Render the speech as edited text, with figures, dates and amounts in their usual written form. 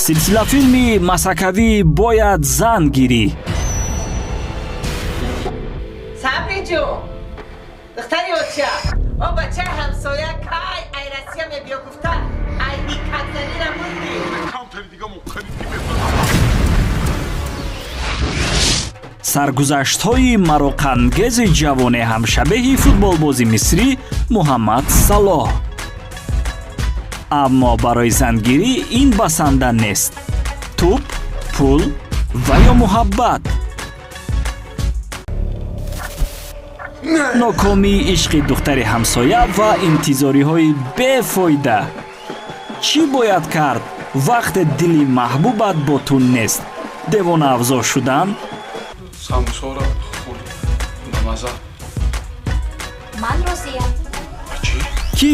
Силсилафилми масакавӣ «Бояд зан гирӣ». Сабриҷон, духтари оча, о бачаи ҳамсоя кай ай Россия мебиё гуфта, ай ҳикатзанира бурдӣ. Камтари дига мо қариб ки мезанам. Саргузаштҳои мароқангези ҷавоне ҳамшабеҳи футболбози мисрӣ Муҳаммад Салоҳ. Аммо барои зангирӣ ин басанда нест: тӯб, пул ва ё муҳаббат. Нокомии ишқи духтари ҳамсоя ва интизориҳои бефоида. Чӣ бояд кард, вақте дили маҳбубат бо ту нест? Девонаавзо шудан? Самбусаро хӯрд, ба маза. Ман розиям.